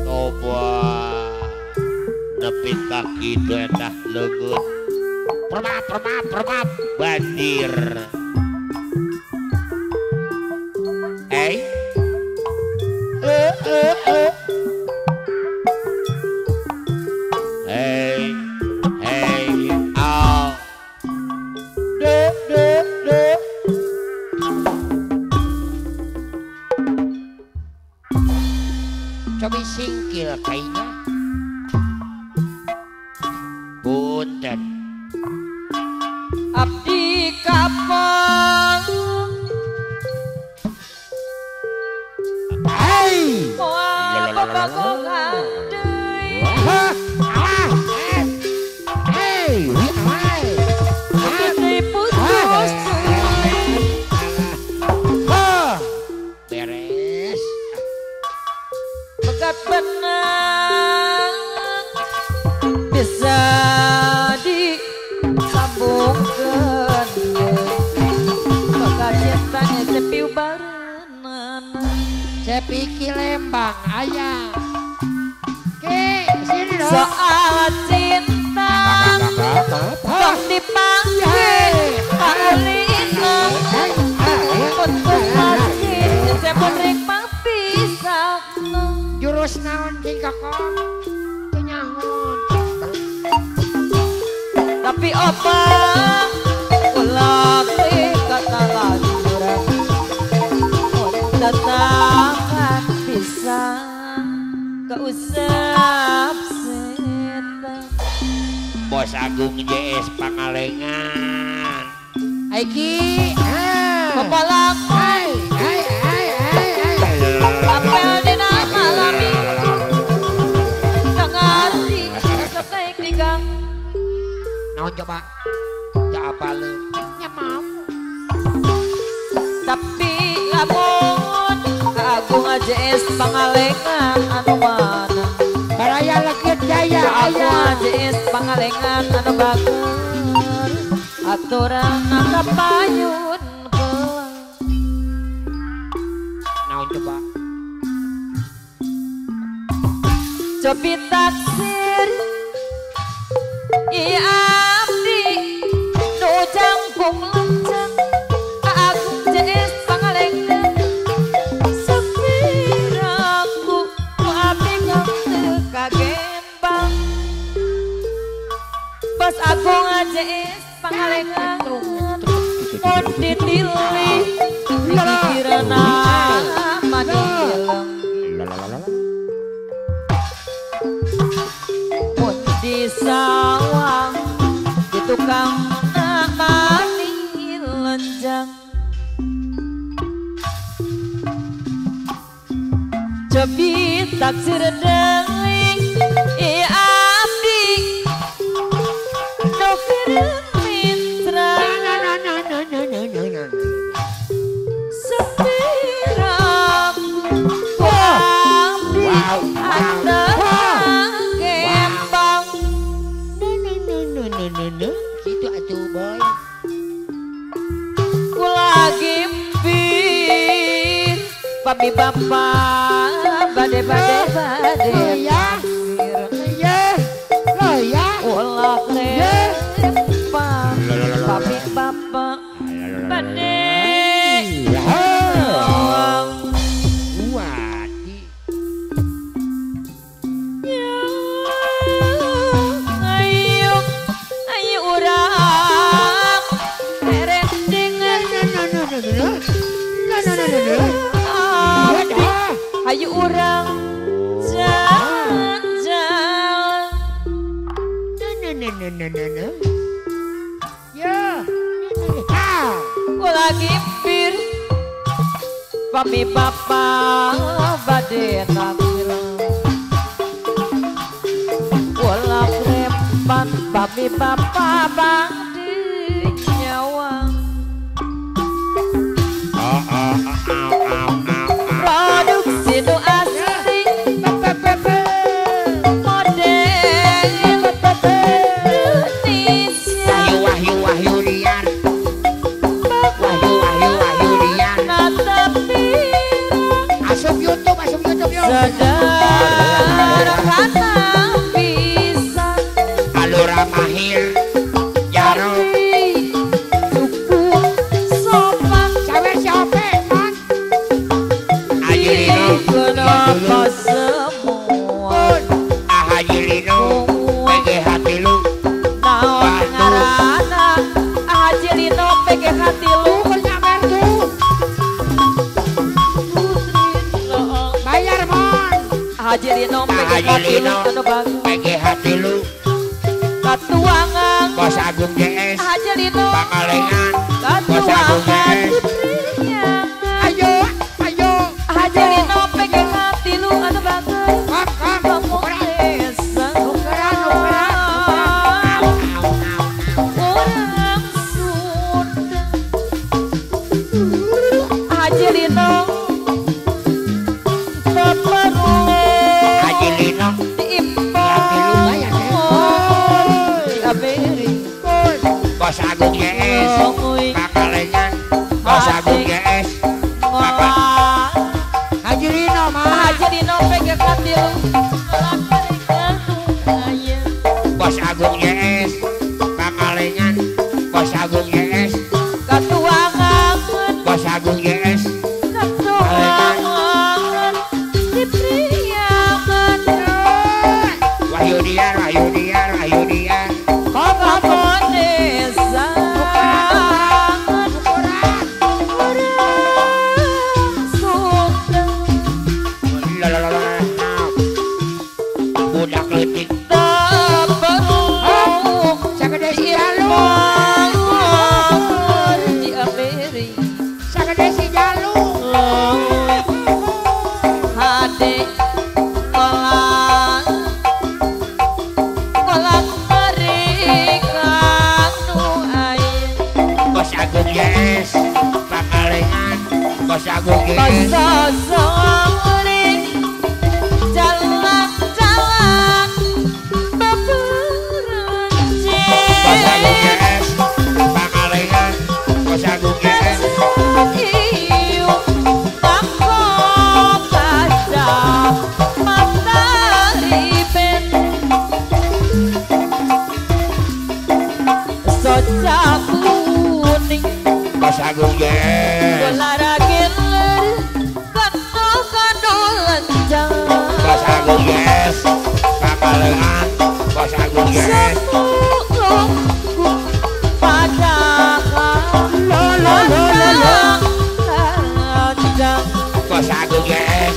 Coba nepi ka kitu eta leungeun. Permap permap permap banjir. Hey. Hey, hey, oh. De, de, de. Coba singkil kayaknya. Punten. Abdi kapang. Hey. Moal bobogohan deui. Hey, putus deui. Beres. Pegat benang bisa disambungkeun. Pegat cintanya sepi barenan. Sepi ki Lembang aya. Ki sini dong. Soal cinta tong dipanggil paulina. Putus pasti sepon rek papisahna. Jurus naon cing kokom? Teu nyahun. Tapi opang ulah teh kata lanjuran. Tetapan bisa keusap setan. Bos Agung JS Pangalengan. Aiki, kepala hai hai hai hai. Apel dina malami. Tangarti sok naik di gang. Naon coba? Ya apaleun. Nya mau. Tapi lamun Agung JS Pangalengan anu mana? Baraya Legit Jaya. Agung JS Pangalengan anu bager. Aturan kapayun kelang. Naon coba? Cobi taksir i abdi nu jangkung lenceng. Agung JS Pangalengan sepiraku ku abdi teu kagembang. Bos Agung JS Pangalengan mun ditilih pikiranna manileng. Mun di sawah di tukang mani lenjang. Cobi taksir deui i abdi nu keur mitra. Sepiraku ku abdi antara gembang. Gitu atuh boy. Kula gimpir papi bapak bade bade bade. Ya ya ya. Ulah rempang papi bapak bade. Ayo ayo urang erendingan. Ayo urang jalan-jalan. Ya. Kula gimpir pami bapa bade taksir. Kula krempan pami bapa bade nyawang. Produksi nu asli model Indonesia. Wahyu wahyu wahyu liar. Wahyu wahyu. Haji Lino Haji Lino PGH tilu Katuangan Bos Agung JS Haji Lino Pangalengan Bos Agung JS Ayo ayo Haji Lino PGH tilu anu bagus Orang Sunda Haji Lino Haji Lino Bos Agung YS Pangalengan Bos Agung YS Haji Lino mah Haji Lino PGK tilu Bos Agung YS Pangalengan Bos Agung YS Katuangan Bos Agung YS Katuangan di Priangan Wahyu Dian Wahyu Dian Wahyu Dian Budak leutik sagede si Jalu di Amerika sagede si Jalu hade kolang kolang mereka nu aya Bos Agung YS Pangalengan Bos Agung YS Jalan-jalan beberencin Bos Agung YS Pangalengan Bos Agung YS Iuk tangkop kaca mata riben soca kuning Bos Agung YS Bolara geler kando-kando lenjang Bos Agung YS Pangalengan Bos Agung YS Bos Agung YS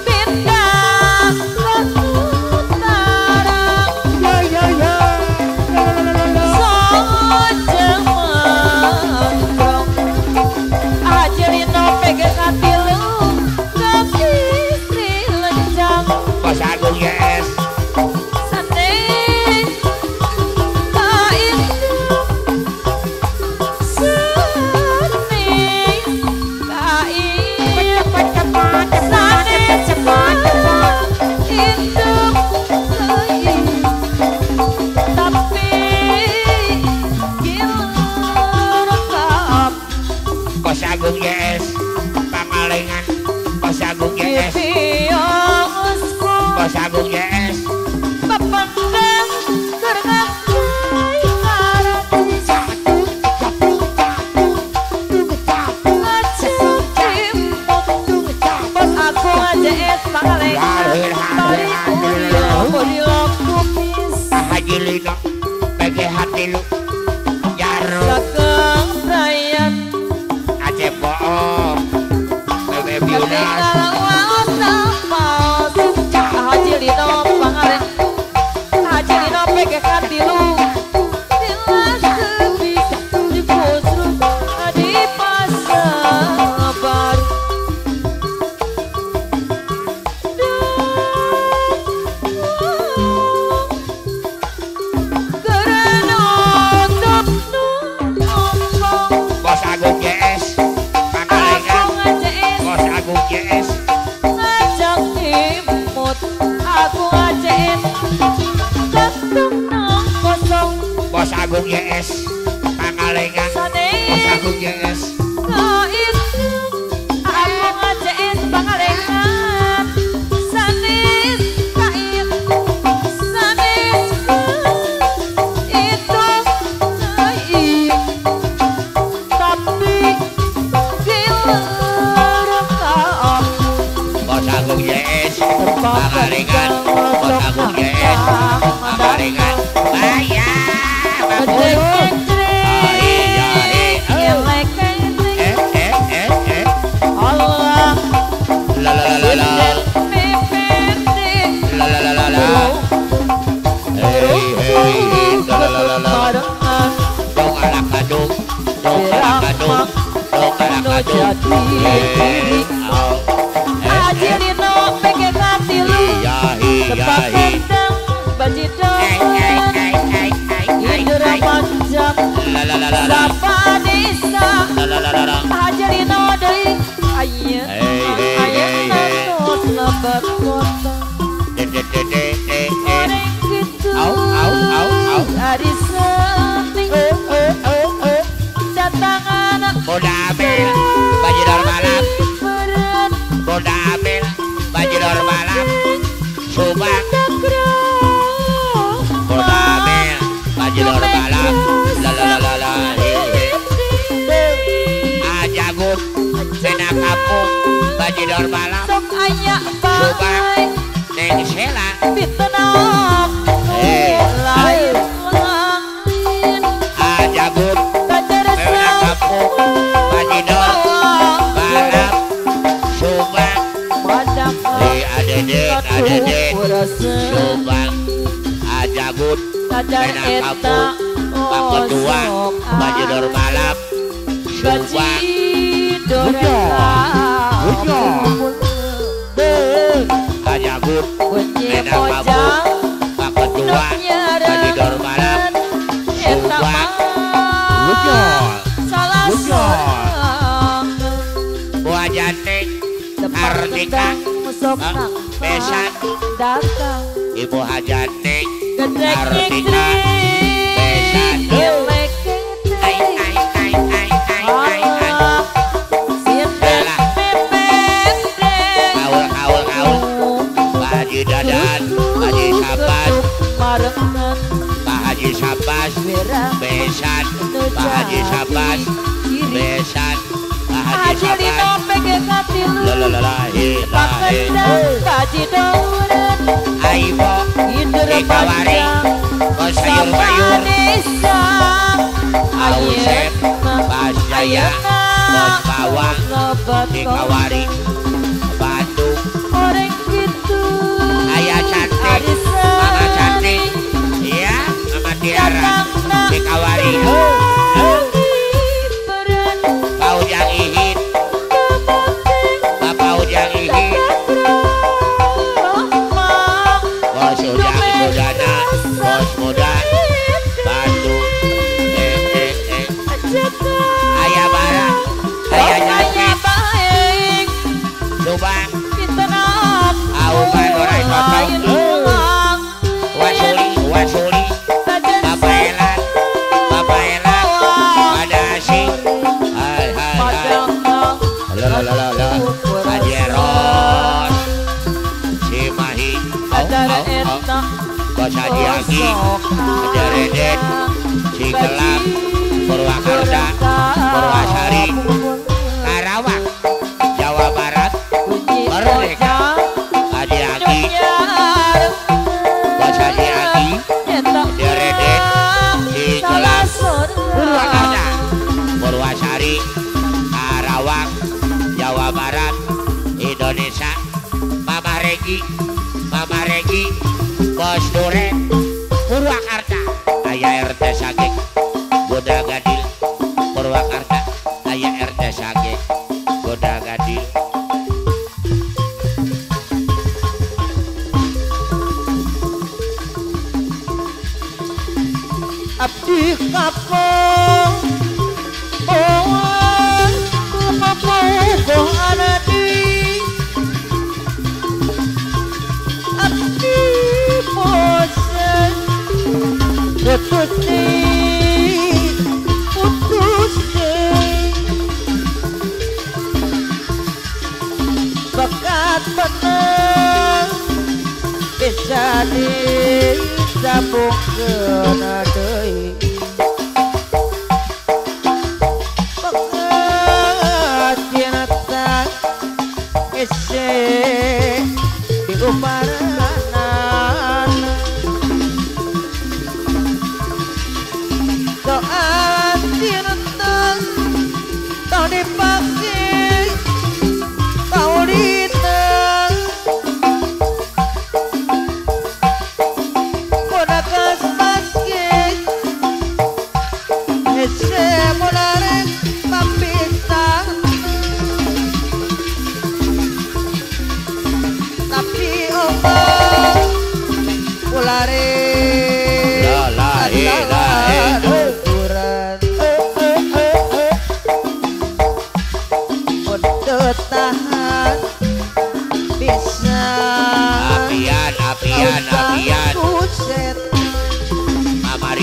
Pindah ke utara yo yo yo Sojeng mengkrong Haji Lino PGK tilu ke istri lenjang Bos Agung YS Sanes kaindu Sanes kaindu Cepat cepat cepat Sanes tapi gilir kap Bos Agung YS Pangalengan Bos Agung YS Bos Agung YS Pependang keur ngakai Satu satu satu tunggu satu Ngacimut tunggu satu Bos Agung AJS Pangalengan Bari ulio kumis Haji Lino PGH tilu Jaruk Sakeng Brian Aceh Boong Bebe Biunas Haji Lino Pangalengan Haji Lino PGK tilu Tilas kebis di Bosru di Pasabar Kerenutup numpang Bos Agung YS Pangalengan Agung AJS Bos Agung YS ngajak imut Agung AJS Kantung nang kosong Bos Agung YS Pangalengan Bos Sanes Agung YS kaindu Agung AJS Pangalengan Sanes kain Sanes itu kain Tapi gilir kaap Bos Agung YS Pangalengan Bos Agung YS Pangalengan Bayar. Barengan Dong ala kadung, dong ala kadung, dong ala kadung. Jadi Haji Lino pengen katilu Tepak kendang bajidor Indra panjang Sapa desa Haji Lino deui ayeuna ayeuna tos lebet kota Oreng kitu Ari seni Datangan Bunda Amel Bajidor Malam Bunda Amel Bajidor Malam Subang Bunda Amel Bajidor Malam la la la la Ajagut Sena Kampung Bajidor Malam Sok aya Subang Neng Sela Pitenok lain lain Ajagut Sena Kampung Bajidor Malam Subang Adedet Adedet Subang Ajagut Sena Kampung Pak Ketua Bajidor Malam Subang Ajagut Sena Kampung Pak Ketua Bajidor Malam Subang Salah seorang Buah Jantik Ardika Besan Ibu Hajantik Ardika Besan Ai ai ai ai ai ai ai Salah Kaul kaul kaul Pak Haji Dadan Pak Haji Sabas Pak Haji Sabas Besan Pak Haji Sabas Besan Pak Haji Sabas La la la la he la he Aibo Ikawari Bos sayur sayur Ausep Bas Jaya Bos Bawang Ikawari Bandung Ayah cantik Mama cantik iya Mama Tiara Ikawari Pak Ujang Ihin Bapak Ujang Ihin Bos Ujang Sudana Bos Muda Bandung Ayah Bara Ayah cantik Subang Auman Orai Totong Wasuli Wasuli Bapak Elan Bapak Elan Padasi Hai hai hai La la la la la Haji Eros Cimahi Au au au Bos Haji Agi Haji Redet Cikelap Purwakarta Purwasari Karawang Jawa Barat Merdeka Haji Agi Bos Haji Agi Haji Redet Cikelap Purwakarta Purwasari Karawang Jawa Barat Indonesia Mama Regi Mama Regi Bos Duren Purwakarta Ayah RT Sagek Goda Gadil Purwakarta Ayah RT Sagek Goda Gadil Abdi kapong oh kumapogo anadi abdi bosen putus putus bakat menang bisa disambungkeun deui bakat cinta ese diuparanan doa cinta tau dipake tau diteng konakas maske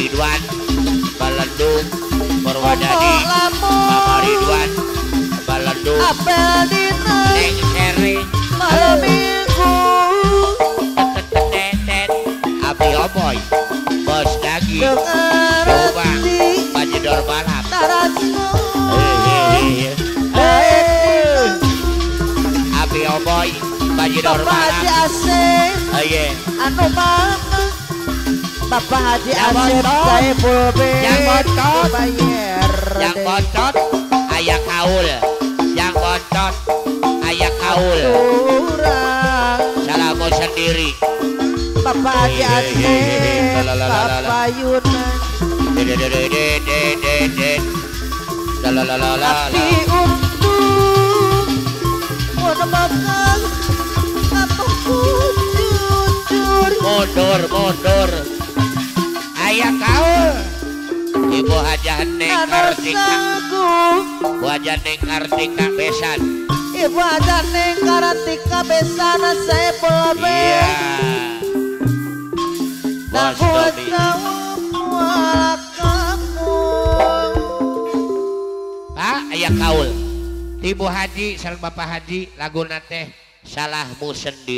Ridwan Balendung Purwadadi Bapak Ridwan Balendung Apel dina Neng Seri malam minggu tetetetet Abi Oboy Bos Dagi Coba Bajidor Balap Abi Oboy Bajidor Bapak Haji Balap Asep iya anu mama Bapak Haji Yang Asep bontot. Saiful bin Yang bontot. Bayar Yang bontot ayah kaul. Yang bontot ayah kaul. Kurang Salahmu sendiri. Bapak Haji Asep Bapak Yunan Lalalala. Tapi untung mun makan apa jujur Mundur, mundur. Ayah kaul. Ibu Hajah Neng anu Kartika. sanggup Bu Hajah Neng Kartika besan. Ibu Hajah Neng Kartika besana Saiful bin Iya. Bos Takut Domi. kau kamu Pak, ayah kaul. Ibu Haji sareng Bapak Haji laguna teh salahmu sendiri.